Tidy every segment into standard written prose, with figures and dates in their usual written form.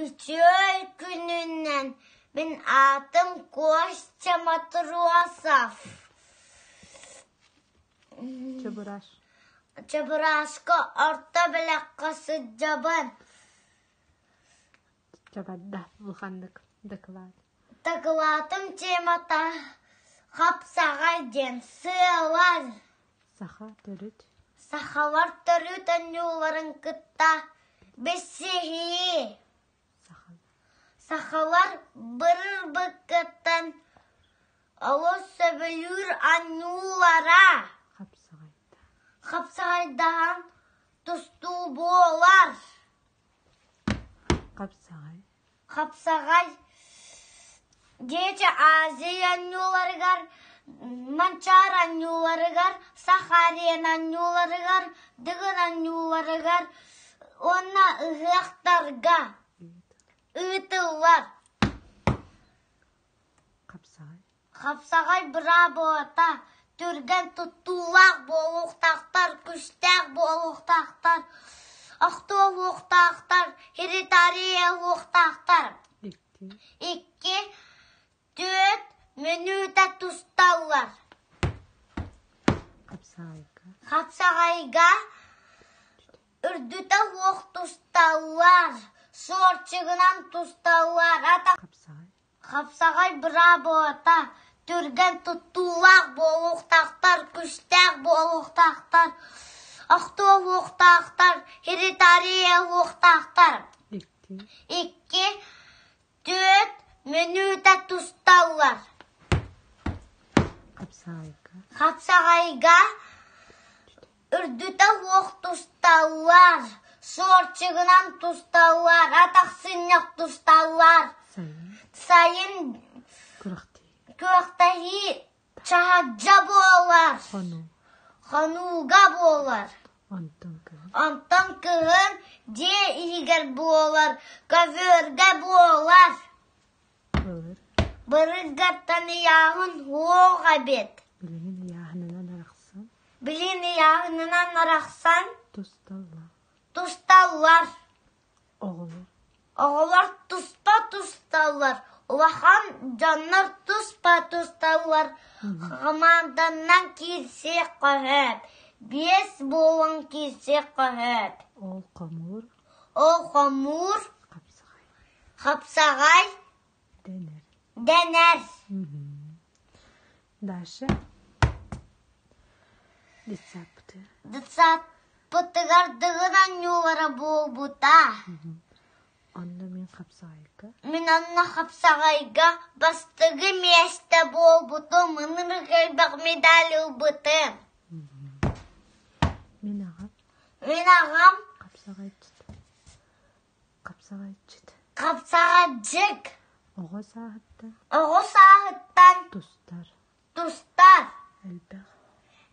Үчүгэй күнүнэн мин аатым Костя Матросов. Чебураш. Чебурашка орто бэлэххэ сылдьабын. Чабарда улаханнык доклад. Дакылаатым темата хапсаҕай диэн сыалар. Саха төрүт. Сахалар төрүт оонньууларын кытта билсиһии. Сахалар бырбыккыттан олус сөбүлүүр оонньуулара. Хапсаҕайдаһан тустуу буолар. Хапсаҕай. Хапсаҕай Дети Азия оонньууларыгар, Манчаары оонньууларыгар, Саха Арена оонньууларыгар, Дыгын оонньууларыгар уонна ыһыахтарга ыытыллар. Хапсаҕай. Хапсаҕай быраабылата түргэн туттуулаах буолуохтаахтар, күүстээх буолуохтаахтар, охтуолуохтаахтар, территориялыахтаахтар. Икки, түөрт мүнүүтэ тусталлар. Хапсаҕайга. Хапсаҕайга үрдүтэ суох тусталлар, суорчугунан тусталлар, атах Хапсаҕай. Хапсаҕай быраабылата түргэн туттуулаах буолуохтаахтар, күүстээх буолуохтаахтар, охтуолуохтаахтар, территориялыахтаахтар. Икки, түөрт мүнүүтэ тусталлар. Хапсаҕайга. Хапсаҕайга үрдүтэ суох тусталлар, суорчугунан тусталлар, атах сынньах тусталлар. Сайын күрэхтэһии чаһадьа буолар, хонууга буолар. Онтон кыһын дьиэ иһигэр буолар, көбүөргэ буолар. Былыргаттан ыйааһын суох эбит. Билигин ыйааһынынан арахсан. Билигин ыйааһынынан арахсан. Тусталлар. Тусталлар. Оҕолор. Оҕолор туспа тусталлар. Улахан дьоннор туспа тусталлар. Хамаанданнан киирсиэххэ сөп. Биэс буолан киирсиэххэ сөп. Ол хомуур. Ол хомуур. Хапсаҕай. Хапсаҕай Дэнэр. Дэнэр. Даша. Детсадпыты. Детсадпытыгар дыгын оонньуулара буолбута. Онно мин хапсаҕайга. Мин онно хапсаҕайга бастакы миэстэ буолбутум, ынырык элбэх медаль ылбытым. Мин аҕам. Мин аҕам. Хапсаҕайчыт. Хапсаҕайчыт. Хапсаҕайдьык. Оҕо сааһыттан. Оҕо сааһыттан. Тустар. Тустар. Элбэх.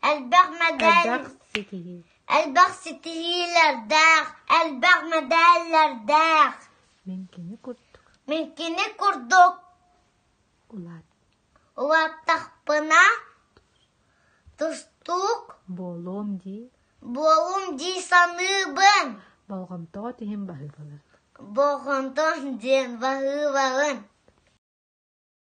Элбэх мэдээл. Элбэх ситиһии. Элбэх ситиһиилэрдээх, элбэх мэдээллэрдээх. Мин кини курдук. Мин кини курдук. Улаат. Улааттахпына тустуук Буолуом дии. Буолуом дии саныыбын. Болҕомтоҕо тиһин баһыыбалын. Болҕомто диэн баһыыбалын.